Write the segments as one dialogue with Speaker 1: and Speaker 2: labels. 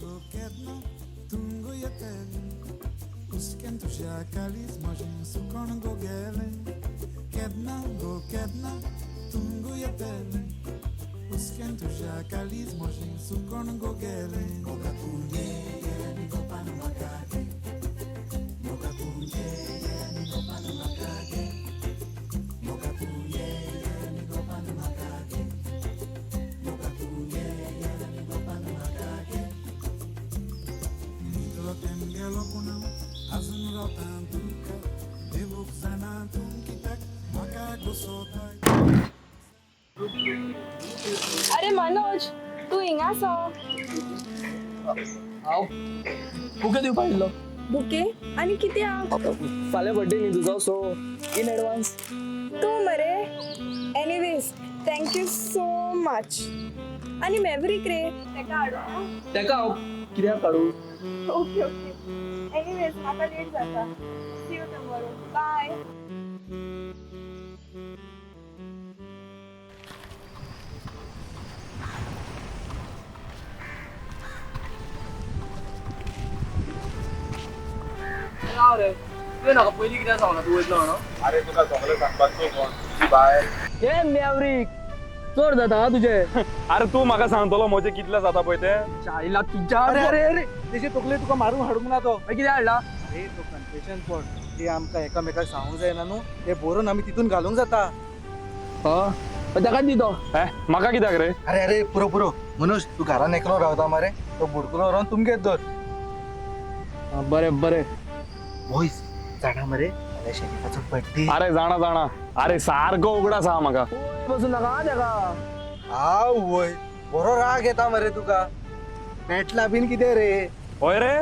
Speaker 1: गो केन्ना तूं गो येतलें हुस्क्यान तुज्या काळीज म्हजें सुकोण गो गेलें केन्ना गो केन्ना तूं गो येतलें हुस्क्यान तुज्या काळीज म्हजें सुकोण गो गेलें मोगा तूं ये ये गोपान म्हाका घे मोगा तूं ये ये गोपान म्हाका घे मोगा तूं ये ये गोपान म्हाका घे मोगा तूं ये ये गोपान म्हाका घे इतलो तेम गेलो पूण हांव आजून रावतां तुका देवूक जाणा तूं कित्याक म्हाका गोसोताय.
Speaker 2: अरे मनोज, तूं हिंगा सो?
Speaker 3: हांव बुके दिवपाक येयल्लो.
Speaker 2: बुके आनी कित्याक?
Speaker 3: फाल्यां बड्डे न्ही तुजो, सो इन एडवान्स.
Speaker 2: तूं मरे, anyways thank you so much. आनी मॅवरीक रे, तेका हाडूं?
Speaker 3: तेका हांव कित्याक काडूं?
Speaker 2: ओके ओके, एनीवेज म्हाका लेट जाता. See you tomorrow, bye.
Speaker 3: राव रे, तुवें म्हाका पयलीं कित्याक सांगना तूं वयतलो म्हणून?
Speaker 4: अरे, तुका सगळें सांगपाक तूं कोण? तुजी बायल.
Speaker 3: हे मॅवरीक, चड जाता हा तुजें.
Speaker 5: अरे, तूं म्हाका सांगतलो म्हजें कितलें जाता पळय तें.
Speaker 3: चायला तुज्या.
Speaker 6: अरे अरे अरे, तेजे तकले तुका मारून हाडूंक ना तो.
Speaker 3: मागीर कितें हाडला?
Speaker 6: अरे, तो कन्फेशन पण ते आमकां एकामेकाक सांगूंक जायना न्हू, ते बरोवन आमी तितून घालूंक जाता.
Speaker 3: हय, तेकाच दी तो.
Speaker 5: हे, म्हाका कित्याक रे?
Speaker 6: अरे अरे, पुरो पुरो. मनोज, तूं घरान एकलो रावता मरे, तो बुडकुलो व्हरोन तुमगेर दवर.
Speaker 3: बरें बरें.
Speaker 6: वॉयस, जाणा मरे, फाल्यां शरीफाचो बड्डे.
Speaker 5: अरे, जाणा जाणा. अरे, सारको उगडास आहा म्हाका.
Speaker 3: बसून नाका हा तेका.
Speaker 6: हाव वय, बरो राग येता मरे तुका. पेटला बीन कितें रे?
Speaker 5: हय रे.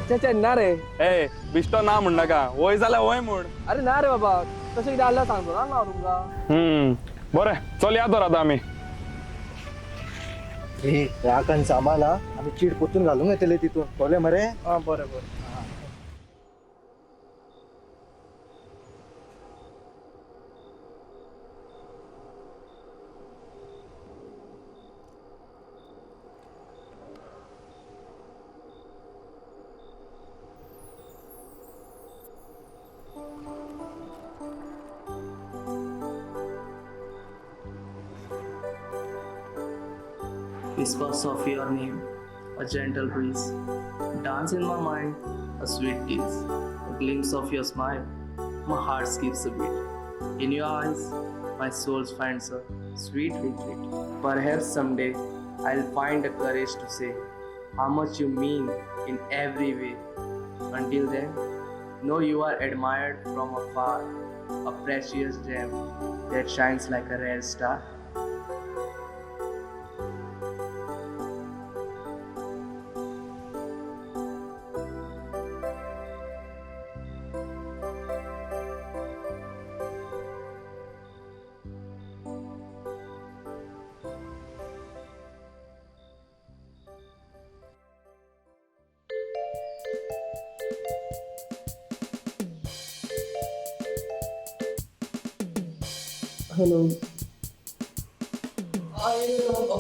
Speaker 3: चे चे, ना रे.
Speaker 5: ए बिश्टो, ना म्हणनाका. वय जाल्यार वय म्हूण.
Speaker 3: अरे ना रे बाबा, तशें कितें आहल्यार सांगतो ना हांव तुमकां.
Speaker 5: बरें, चल या तर आतां आमी.
Speaker 6: ए, राग आनी सांबाळ हा. आमी चीड पोतून घालूंक येतले तितून, कळ्ळें मरे?
Speaker 3: आं, बरें बरें.
Speaker 7: Whispers of your name, a gentle breeze, dance in my mind, a sweet tease, a glimpse of your smile, my heart skips a beat. In your eyes, my soul finds a sweet retreat. Perhaps someday I'll find the courage to say how much you mean in every way. Until then, know you are admired from afar, a precious gem that shines like a rare star.
Speaker 3: Hello.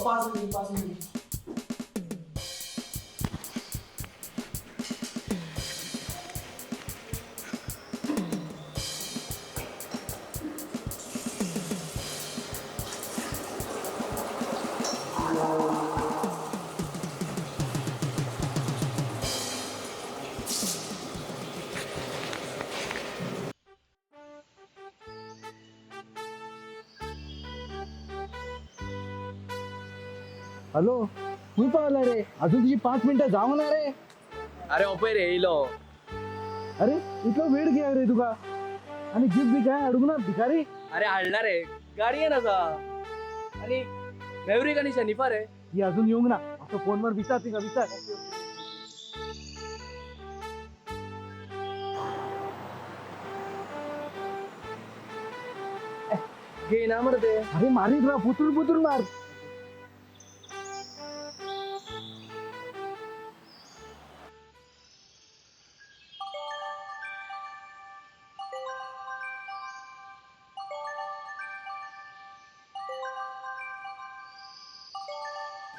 Speaker 3: 5 minute, 5 minute.
Speaker 6: Hello, खंय पावला रे? अजून तुजी 5 मिनटां जावंक ना रे.
Speaker 3: अरे, ओपय रे, येयलो.
Speaker 6: अरे, इतलो वेळ कित्याक रे तुका? आनी गिफ्ट बी काय हाडूंक ना भिकारी?
Speaker 3: अरे, हाडला रे, गाडयेन आसा. आनी मेवरीक आनी शनिफा रे?
Speaker 6: ही अजून येवंक ना. असो फोनवर विचार तिका, विचार.
Speaker 3: घेयना मरे ते.
Speaker 6: अरे, मारीत राव, पुतून पुतून मार.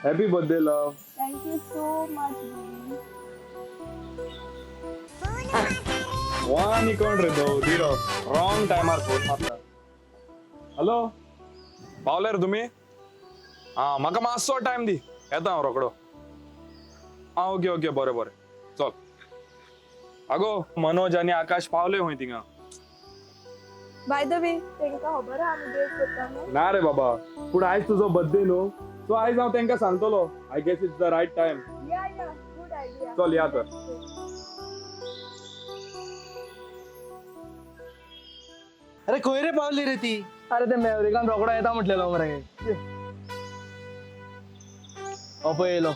Speaker 5: Happy birthday, love.
Speaker 2: Thank you so much baby.
Speaker 5: One कोण रे तो धीरो रॉंग टायमार फोन मारता. हॅलो, पावले रे तुमी? आं, म्हाका मातसो टायम दी, येता हांव रोकडो. आं, ओके ओके, बरें बरें, चल. आगो, मनोज आनी आकाश पावले खंय थिंगा.
Speaker 2: बाय the way, तेंका खबर आहा आमी डेट करता म्हूण?
Speaker 5: ना रे बाबा, पूण आयज तुजो बर्थडे न्हू, सो आयज हांव तेंकां सांगतलो. I guess it's the right time.
Speaker 2: Yeah yeah, good idea.
Speaker 5: चल या तर.
Speaker 6: अरे खंय रे पावली रे ती?
Speaker 3: अरे ते मॅवरिकान रोकडो येता म्हटलेलो मरे. हो पळय येयलो.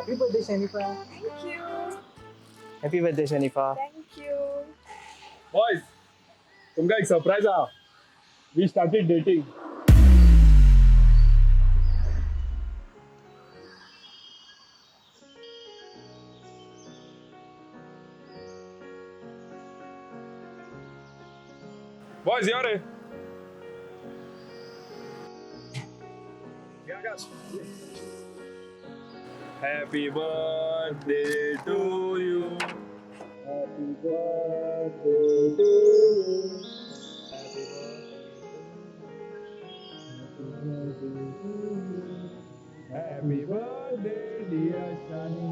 Speaker 6: Happy birthday Shanifa.
Speaker 2: Thank you.
Speaker 3: Happy birthday Shanifa.
Speaker 2: Thank you.
Speaker 5: Boys, तुमकां एक सरप्रायज आहा. We started dating. Boys, यो रे. Happy birthday to you. Happy birthday to you. Happy birthday to you. Happy birthday, dear Shani.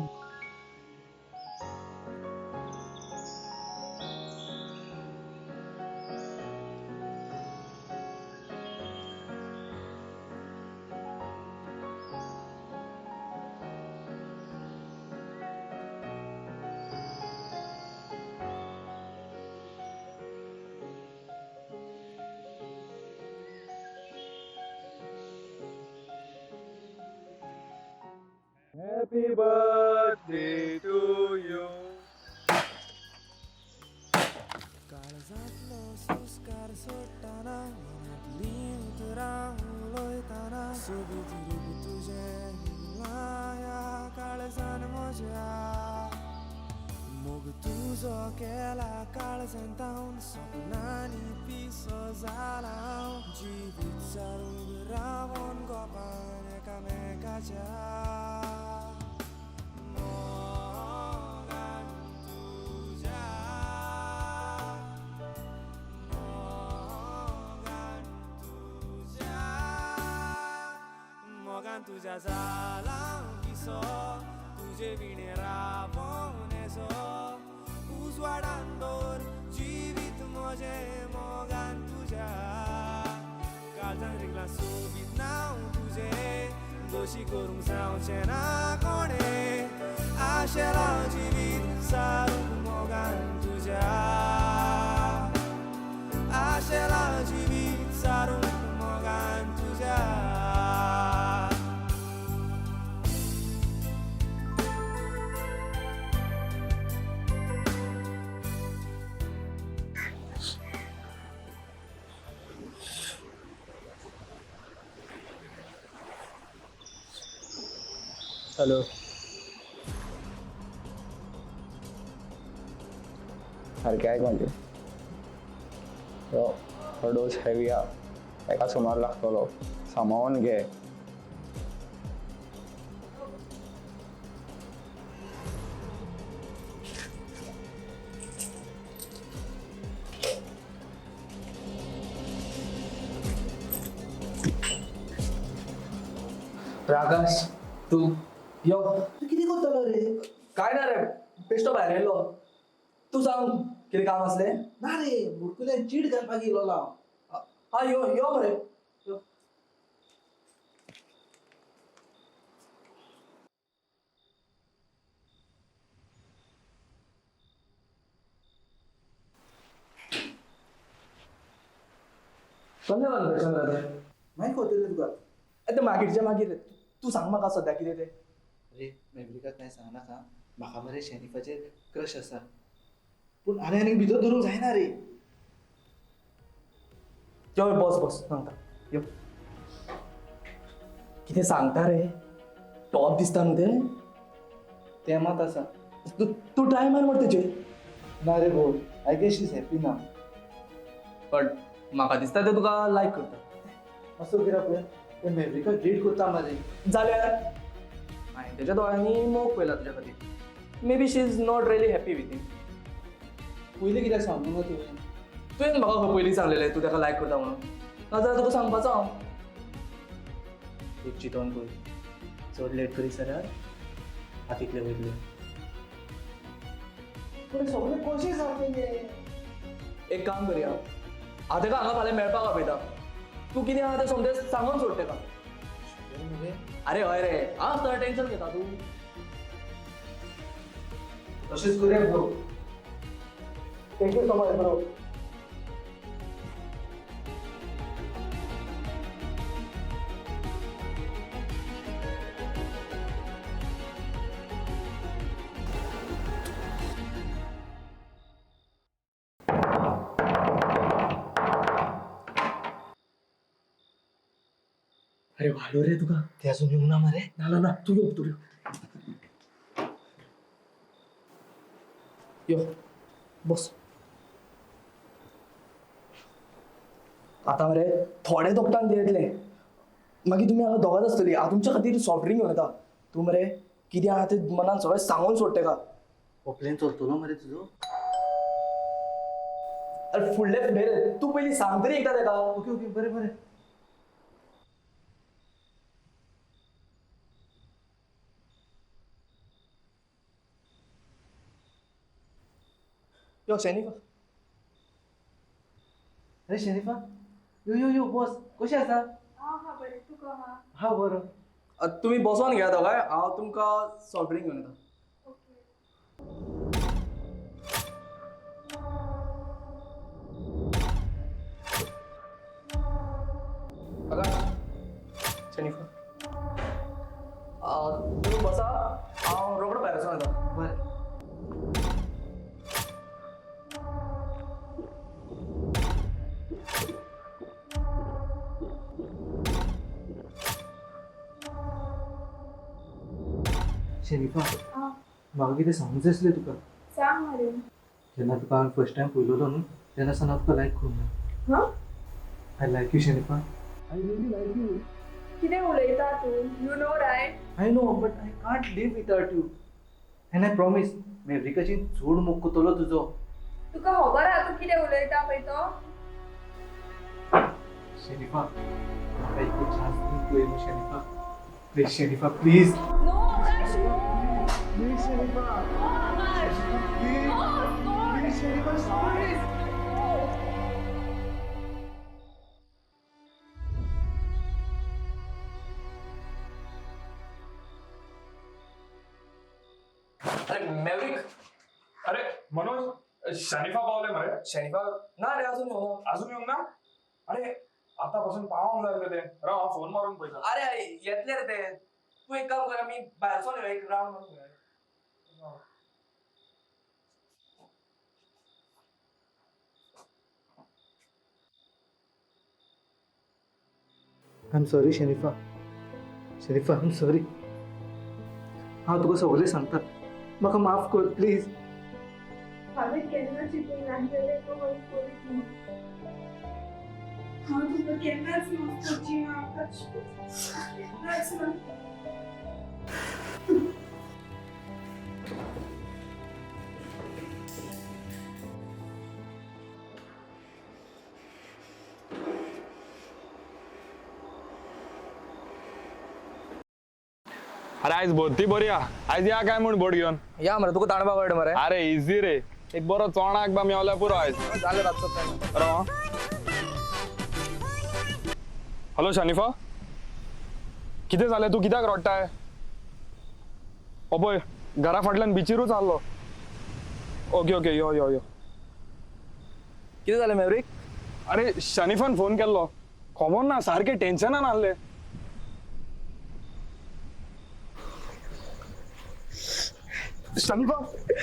Speaker 5: Happy birthday to you.
Speaker 1: काळजांतलो सुस्कार सोडटाना, मनांतलीं उतरां उलयताना, सोबीत रूप तुजें रिगलां ह्या काळजान म्हज्या. मोग तुजो केला काळजांत, सपनांनी पिसो जाला हांव. जिवीत सारूंक रावोन गोपान एकामेकाच्या मोगान तुज्या, मोगान तुज्या, मोगान तुज्या जाला पिसो. तुजे विणे रावोन येसो उजवाडान दवर जिवीत म्हजें मोगान तुज्या. काळजान रिगलां सोबीत नांव तुजें, दोशी करूंक जावचें ना कोणें. आशेलां जिवीत सारूंक मोगान तुज्या, आशेलां जिवीत सारूंक मोगान तुज्या.
Speaker 3: हॅलो.
Speaker 8: सारकें आयक म्हाजें. हो डोस हेवी आहा, एका सुमार लागतलो, सांबाळून घे.
Speaker 3: आकाश, तूं यो.
Speaker 6: तूं कितें करतलो रे?
Speaker 3: काय ना रे, बेश्टो भायर येयलो. तूं सांग, कितें काम आसलें?
Speaker 6: ना रे, बुडकुल्यान चीट घालपाक येयलोलो हांव.
Speaker 3: हा, यो यो मरे, यो. कसलें कन्फेशन रे तें?
Speaker 6: मागीर कळटलें तुका.
Speaker 3: ते मागीरचें मागीर, तूं सांग म्हाका सद्या कितें तें.
Speaker 7: अरे, मेवरिकाक कांय सांगनाका. म्हाका मरे शॅनिफाचेर क्रश आसा, पूण आनी आनीक भितर धरूंक जायना रे.
Speaker 3: यो, बस बस, सांगता, यो. कितें सांगता रे, टॉप दिसता न्हू तें.
Speaker 7: तें मात आसा. तूं ट्राय मार मरे तेचेर.
Speaker 6: ना रे भो, I guess she is happy ना.
Speaker 7: बट म्हाका दिसता ते तुका लायक करता.
Speaker 6: असो कित्याक पळय, ते मेवरिका ग्रीट करता मरे.
Speaker 7: जाल्यार हांवें तेच्या दोळ्यांनी मोग पळयला तुज्या खातीर. Maybe she is not really happy with him.
Speaker 6: पयलीं कित्याक सांगूंक ना तुवें?
Speaker 7: तुवें म्हाका खंय पयलीं सांगलेलें तूं ताका लायक करता म्हणून? नाजाल्यार तुका सांगपाचो हांव. एक चिंतोन पळय, चड लेट करीत जाल्यार हातींतले वयतले.
Speaker 6: पूण सगळें कशें जातलें?
Speaker 7: एक काम करया, हांव ताका हांगा फाल्यां मेळपाक आपयता. तूं कितें आहा तें सोमतें सांगून सोड ताका. अरे हय रे, हांव आसतना टेंशन घेता तूं.
Speaker 6: तशेंच करूया bro. Thank you so much bro.
Speaker 7: अरे वालो रे तुका.
Speaker 6: ते अजून येवंक ना मरे?
Speaker 7: ना ना ना, तूं यो, तूं यो. यो बस. आतां मरे थोडे तोपतान ते येतले, मागीर तुमी हांगा दोगांच आसतली. हांव तुमच्या खातीर सॉफ्ट ड्रिंक घेवन येता. तूं मरे कितें आहा तें मनान सगळें सांगून सोड तेका.
Speaker 6: हो प्लॅन चलतलो मरे तुजो?
Speaker 7: अरे फुडले फुडें रे, तूं पयलीं सांग तरी एकदां तेका.
Speaker 6: ओके ओके, बरें बरें.
Speaker 7: यो शनिफा.
Speaker 6: अरे शरीफा, यो यो यो बस. कशें आसा?
Speaker 2: हांव हा बरें, तूं कहो हा?
Speaker 6: हा बरो.
Speaker 7: तुमी बसोन घेयात दोगांय, हांव तुमकां सॉफ्ट ड्रिंक घेवन येता.
Speaker 2: ओके.
Speaker 7: आकाश, शनिफा, तुमी बसा, हांव रोकडो भायर वचून येता.
Speaker 6: बरें. शरीफा, म्हाका कितें सांगूंक जाय आसलें तुका.
Speaker 2: सांग मरे.
Speaker 6: जेन्ना तुका हांवें फर्स्ट टायम पळयलो न्हू, तेन्ना सावन हांव तुका लायक करूंक ना.
Speaker 2: हां?
Speaker 6: I like you Sharifa, I really like you.
Speaker 2: कितें उलयता तूं? You know right?
Speaker 6: I know, but I can't live without you. And I promise, मेवरिकाची चड मोग करतलो तुजो.
Speaker 2: तुका खबर आहा तूं कितें उलयता पळय तो?
Speaker 6: शरीफा, म्हाका एक चान्स दी पळय न्हू Sharifa. Please Sharifa, please.
Speaker 2: No Akash, no.
Speaker 6: Please Sharifa.
Speaker 2: No Akash.
Speaker 6: Please.
Speaker 2: No,
Speaker 6: please Sharifa, please.
Speaker 7: अरे मॅव्हरिक.
Speaker 5: अरे मनोज, शनिफा पावले मरे?
Speaker 7: शनिफा ना रे, अजून येवंक ना.
Speaker 5: अजून येवंक ना? अरे आतां पासून पावोंक जाय रे ते. राव, हांव फोन मारून पळयता.
Speaker 7: अरे येतले रे ते. तूं एक काम कर, आमी भायर सरून यो, एक रावंड मारून यो.
Speaker 6: I am sorry Sharifa, Sharifa, I am sorry. हांव तुका सगळें सांगता, म्हाका माफ कर प्लीज.
Speaker 2: हांवें केन्ना चिंतूंक नासलेलें तूं अशें करीत म्हूण. हांव तुका केन्नाच माफ करची ना आकाश, केन्नाच ना.
Speaker 5: अरे आयज भरती बरी आहा. आयज या काय म्हूण बोट घेवन?
Speaker 7: या मरे, तुका ताणपा कळटा मरे.
Speaker 5: अरे इझी रे, एक बरो चोणाक बा मेवल्यार पुरो आयज.
Speaker 7: जालें रातचो plan.
Speaker 5: राव. हॅलो शनिफा, कितें जालें? तूं कित्याक रडटाय? हो पळय, घरा फाटल्यान बिचीरूच आहलो. ओके ओके, यो यो यो.
Speaker 7: कितें जालें मॅव्हरिक?
Speaker 5: अरे शनिफान फोन केल्लो, खबर ना, सारकें टेन्शनान आहलें. शनिफा,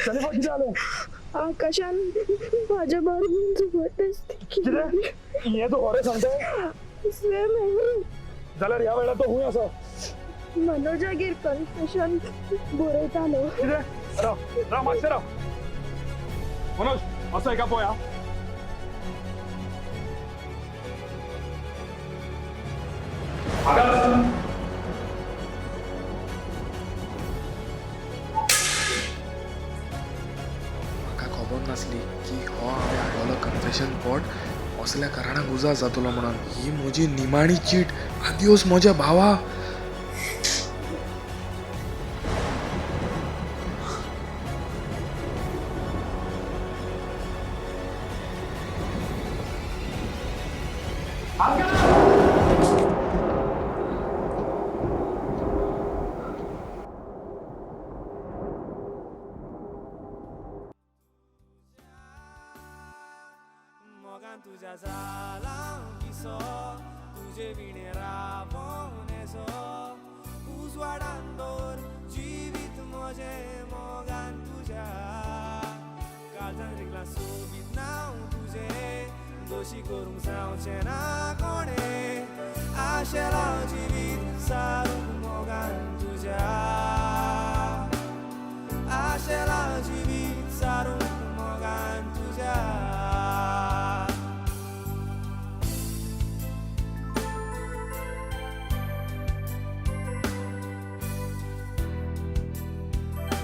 Speaker 5: शनिफा, कितें जालें?
Speaker 2: आकाशान म्हाज्या बरोबर जबरदस्ती
Speaker 5: कितें? हें तूं खरें सांगता?
Speaker 2: केली.
Speaker 5: जाल्यार ह्या वेळार तो खूंय आसा?
Speaker 2: मनोजागेर कन्फेशन बरयतालो.
Speaker 5: कितें? राव राव, मातशें राव. मनोज, मातसो हेका पळय हा.
Speaker 9: म्हाका खबर नासली की हो हांवें हाडलेलो कन्फेशन पॉट असल्या कारणाक उजार जातलो म्हणून. ही म्हजी निमाणी चीट. आदियोस म्हज्या भावा.
Speaker 1: मोगान तुज्या जाला पिसो, तुजे विणे रावों नेसो. उजवाडान दवर जिवीत म्हजें मोगान तुज्या. काळजान रिगलां सोबीत नांव तुजें, दोशी करूंक जावचें ना कोणें. आशेलां जिवीत सारूंक मोगान तुज्या.